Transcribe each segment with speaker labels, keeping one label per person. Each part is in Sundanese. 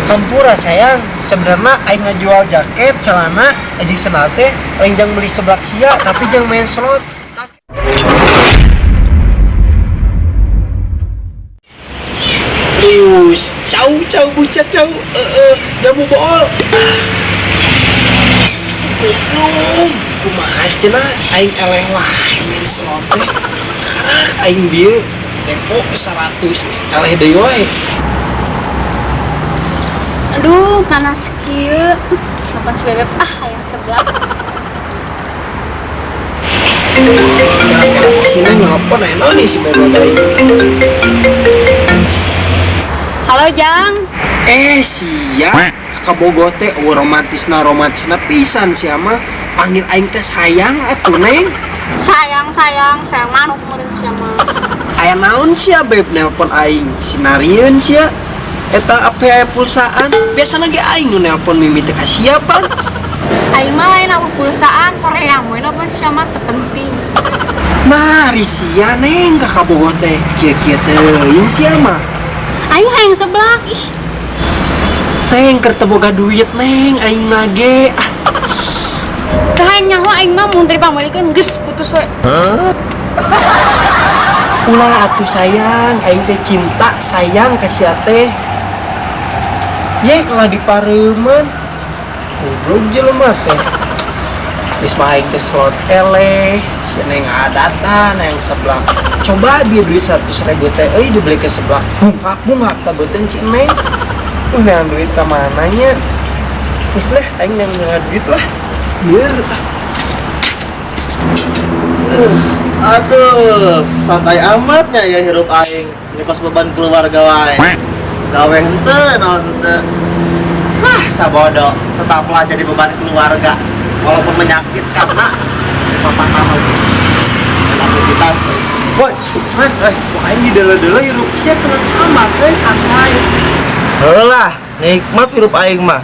Speaker 1: Hampura sayang, sebenarnya aing ngajual jaket, celana, anjing sendal teh lain jang beli seblak sia, tapi jang main slot. Terus, cau cau bucat cau, jamu bool. Goblok, kumaha cenah aing eleh wae main slot teh. Karak aing bieu tempo 100 eleh deui wae.
Speaker 2: Aduh, panas kieu. Kapan si Bebek ah hayang seblak.
Speaker 1: Sini nelpon aya naon nih si Bebek aing.
Speaker 2: Halo, Jang.
Speaker 1: Sia kabogoh teh oh romantisna pisan sia mah. Panggil aing teh sayang atuh neng.
Speaker 2: Sayang, sayang, sayang manuk meureun sia mah.
Speaker 1: Aya naon sia beb nelpon aing? Sinarieun sia. Eta ape aya pulsaan? Biasana ge aing nu nelpon mimiti ka sia pan.
Speaker 2: Aing mah lain aku pulsaan Korea mun apa sia mah teu penting.
Speaker 1: Nah, ari sia neng ka kabogoh teh kieu-kieu teuing sia mah.
Speaker 2: Aing hayang seblak ih.
Speaker 1: Neng keur teu boga duit neng aing nage. Ah,
Speaker 2: Teu hayang nyaho aing mah mun teu dipangmeulikeun geus putus we.
Speaker 1: Ulah atuh sayang, aing teh cinta sayang ka sia teh. Ye kalah dipareuman. Goblok jelema teh. Geus mah aing teh slot eleh, si neng ngadatan yang seblak. Coba bieu duit 100.000 teh euy dibeli ke seblak. Bungak-bungak tah beuteung si neng. Nang duit ka mana nya? Geus lah aing nang duit lah. Bieur.
Speaker 3: Aduh, santai amatnya ya hirup aing. Nyekos beban keluarga wae. Gawe henteu naon henteu. Hah, sabodo, tetaplah jadi beban keluarga walaupun menyakitkan karena 4 tahun. Dan aktivitas.
Speaker 1: Woi, man, wah aing di dele-dele hirup sia seneng amat euy santai.
Speaker 3: Heulah, nikmat hirup aing mah.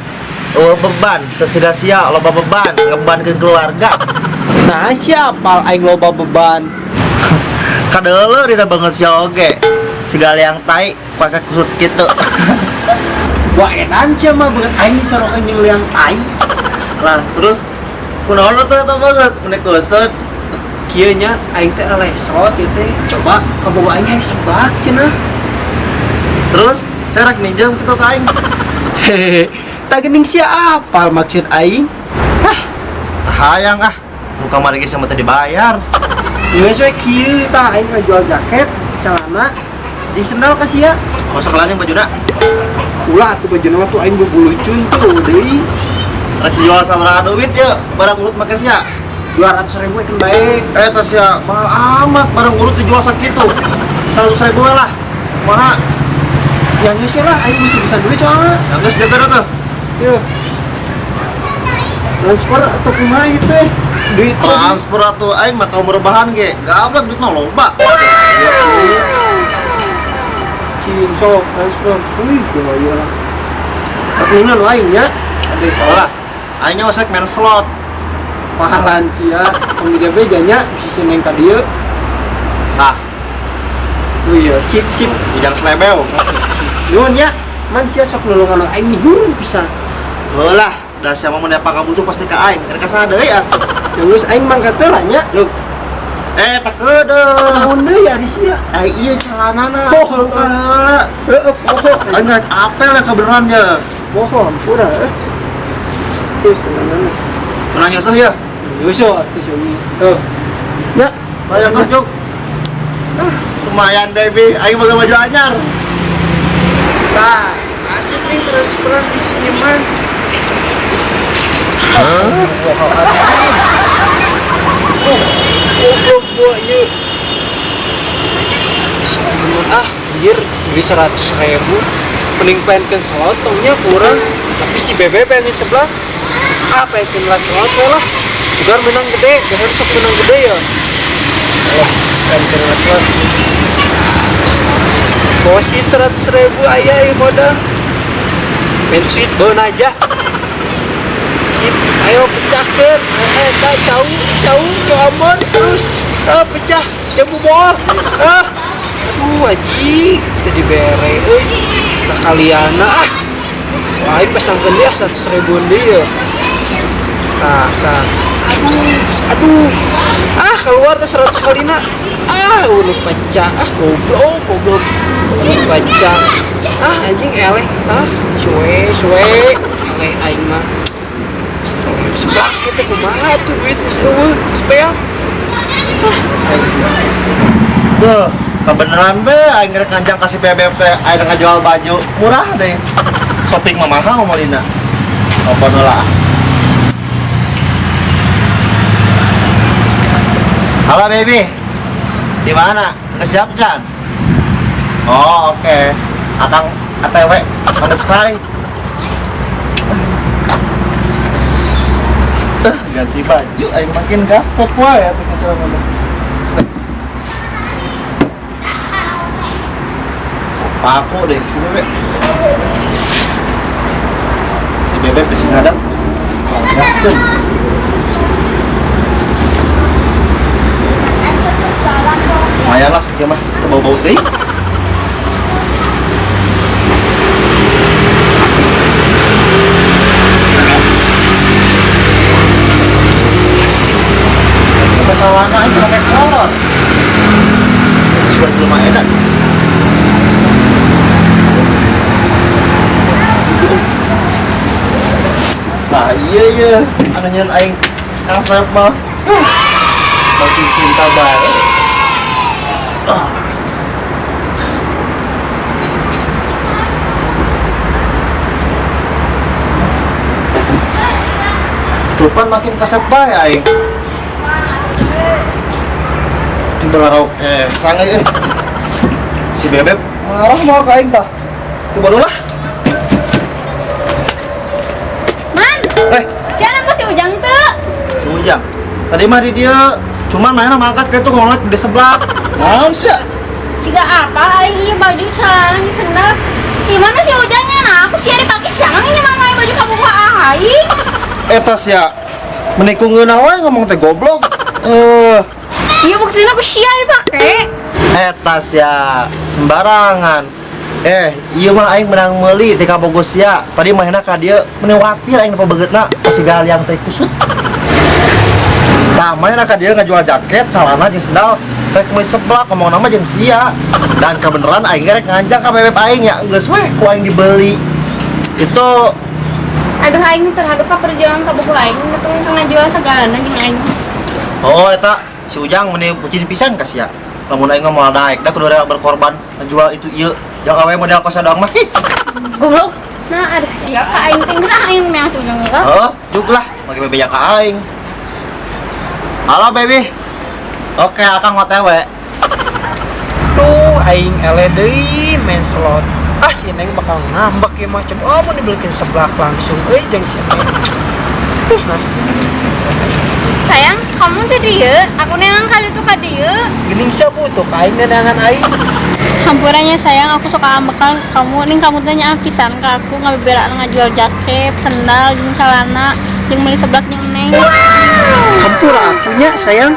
Speaker 3: Eueuh beban, teu sia-sia loba beban, ngebankeun keluarga.
Speaker 1: Nah, siapa aing loba beban?
Speaker 3: Kadeuleu rida banget sia oge. Siga liang tai pake kusut kitu.
Speaker 1: Wah, edan sia mah banget aing sarokan jeung liang tai.
Speaker 3: Lah, terus kunaon atuh eta banget meni kusut?
Speaker 1: Kieu nya aing teh eleh slot ieu teh. Coba kaboga aing hayang seblak cenah.
Speaker 3: Terus saya rek minjem kitu ka aing.
Speaker 1: Hehehe. Tah geuning sia apal maksud aing?
Speaker 3: Hah, tah hayang ah. Nu kamari ge sia mah teu dibayar.
Speaker 1: Geus we kieu tah aing ngajual jaket, celana, jeung sendal ka sia.
Speaker 3: Masuk kelas yang bajuna.
Speaker 1: Ulah atuh bajuna mah tuh aing bubulucun tuh deui.
Speaker 3: Rek jual sabaraha duit ye, barang urut make sia.
Speaker 1: 200.000 kan bae.
Speaker 3: Tah sia mahal amat barang urut dijual sakitu. 100.000 we lah. Kumaha?
Speaker 1: Yang geus lah aing butuh bisa duit soalnya.
Speaker 3: Yang geus jaga tuh.
Speaker 1: Yo. Transfer atau kumaha ieu teh? Duit
Speaker 3: transfer atuh aing mah tau merebahan ge. Gablek duit mah loba.
Speaker 1: Cing sok transfer. Wih, gaya lah. Atunan aing nya.
Speaker 3: Aduh, salah. Aing nya osek main slot.
Speaker 1: Pahalan sia, tong dibeja nya bisa seneng ka dieu.
Speaker 3: Tah.
Speaker 1: Oh iya, sip sip.
Speaker 3: Ujang selebeu.
Speaker 1: Nuhun nya. Man sia sok nulungan aing nuhun pisan.
Speaker 3: Heulah, da sia mah mun aya pangkabutuh pasti ka aing. Rek ka saha deui atuh.
Speaker 1: Ya geus aing mangkat teh lah nya.
Speaker 3: Luk. Tak keudeuh.
Speaker 1: Naon deui ari sia?
Speaker 3: Iya celanana.
Speaker 1: Oh,
Speaker 3: heula.
Speaker 1: Heeh, poho.
Speaker 3: Aing rek apel ya kebeneran ye.
Speaker 1: Poho, ampura eh. Ih, celanana.
Speaker 3: Menang nyeusuh ya?
Speaker 1: Nyeusuh atuh seungi. Heuh. Nya,
Speaker 3: bayang geus juk. Ah, lumayan baby, aing boga baju anyar.
Speaker 1: Tah, asup nih transferan di si Iman. Astagfirullahaladzim. Oh, goblok gua ieu. Si Iman, ah, anjir, beli 100.000. Mending pengen slot tongnya kurang. Tapi si Bebe pengen sebelah. Ah, pengen lah slot we lah. Sugar menang gede, biasanya sok menang gede ya. Oh, pengen lah slot. Posit 100.000 ayah ya modal. Main sweet bon aja. Sip, ayo pecahkan. Tak cau, cau, cau amon terus. Ah, pecah, jambu bol. Ah, aduh wajik, tadi bere euy. Kakaliana ah. Aing pasangkeun deui 100 ribuan deui ya. Tah, tah. Aduh, aduh. Ah, keluar teh 100 kalina. Ah, nu pecah. Ah, goblok, goblok. Nu pecah. Ah, anjing eleh. Ah, suwe, suwe. Eleh aing mah. Seblak gitu kumaha tuh duit geus eueuh, geus beak. Ah, aing mah.
Speaker 3: Duh, kebeneran be aing rek nganjang ka si Bebeb teh aing ngajual baju murah deh. Shopping mah mahal molina. Telepon lah. Halo baby. Di mana? Nggak siap Chan? Oh, oke. Akang ATW on the sky. Ganti baju aing makin gasep wae atuh kecelakaan mah. Paku deh, si Bebek. Si Bebek bisi ngadat. Gaskeun. Lumayan lah sekian mah, teu bau-bau teuing. Bukan celana aja pakai kolor. Sudah jelema edan. Nah iya iya, anu nyeun aing kasep mah. Makin cinta bae. Ah. Tuh pan makin kasep bae aing. Udah oke, sangai eh. Si Bebeb marah mau ke aing tah. Coba dulu lah.
Speaker 2: Man, siapa si Ujang tuh?
Speaker 3: Si Ujang. Tadi mah di dia cuman mainnya mangkat kayak tuh ngomong di sebelah. Mau sih?
Speaker 2: Siga apa aing ieu baju celana jeung sendal. Gimana si Ujangnya? Nah, aku sih dipake siang ini mah baju kamu ka aing.
Speaker 3: Eta sia. Menikung ngeunah wae ngomong teh goblok.
Speaker 2: Iya buktinya aku sia dipake.
Speaker 3: Eta sia sembarangan. Iya mah aing menang meuli ti ka Bogor sia. Tadi mah ka dieu meni watir aing nepa beungeutna pasti galiang teh kusut. Tah manehna ka dieu ngajual jaket, celana jeung sendal, rek meuli seblak ngomong nama jeung sia. Dan kebeneran aing rek nganjang ka bebeb aing ya geus weh ku aing dibeli. Itu
Speaker 2: aduh aing terhadap ka perjuangan ka buku aing betul ngajual segalana jeung aing.
Speaker 3: Oh eta si Ujang meni bucin pisan ka sia. Lamun aing mah moal daek da kudu rela berkorban ngajual itu ieu. Jangan awe model kosa doang mah. Ih.
Speaker 2: Goblok. Nah, aduh sia ka aing teh geus ah aing meang si Ujang heula.
Speaker 3: Heuh, juk lah, make bebeja ka aing. Halo baby. Oke, akang OTW.
Speaker 1: Tuh aing eleh deui main slot. Ah si Neng bakal ngambek ya mah. Coba oh, mau dibelikin seblak langsung euy jeung si Neng. Masih.
Speaker 2: Sayang, kamu teh dieu, aku neangan ka ditu ka dieu.
Speaker 1: Geuning sia butuh ka aing neangan aing.
Speaker 2: Hampurannya sayang, aku suka ambekan ke kamu. Ning kamu teh nyaah pisan ka aku ngabebelaan ngajual jaket, sendal, jeung celana, jeung meuli seblak jeung Neng.
Speaker 1: Hampura akunya sayang.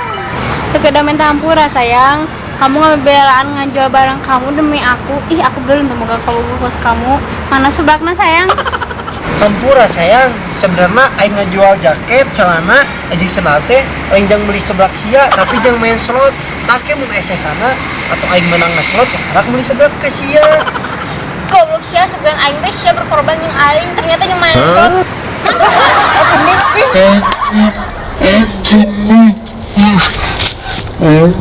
Speaker 2: Sekedar minta hampura sayang. Kamu ngabebelaan ngajual barang kamu demi aku. Ih, aku beruntung moga kamu bos kamu. Mana seblakna sayang?
Speaker 1: Hampura sayang, sebenarnya aing ngajual jaket, celana, jeung sendal teh aing jang beli seblak sia, tapi jang main slot. Take mun aya sana atau aing menang na slot ya karak beli seblak ke sia.
Speaker 2: Goblok sia, segan aing teh sia berkorban jeung aing, ternyata jeung main slot.
Speaker 1: Apa nih?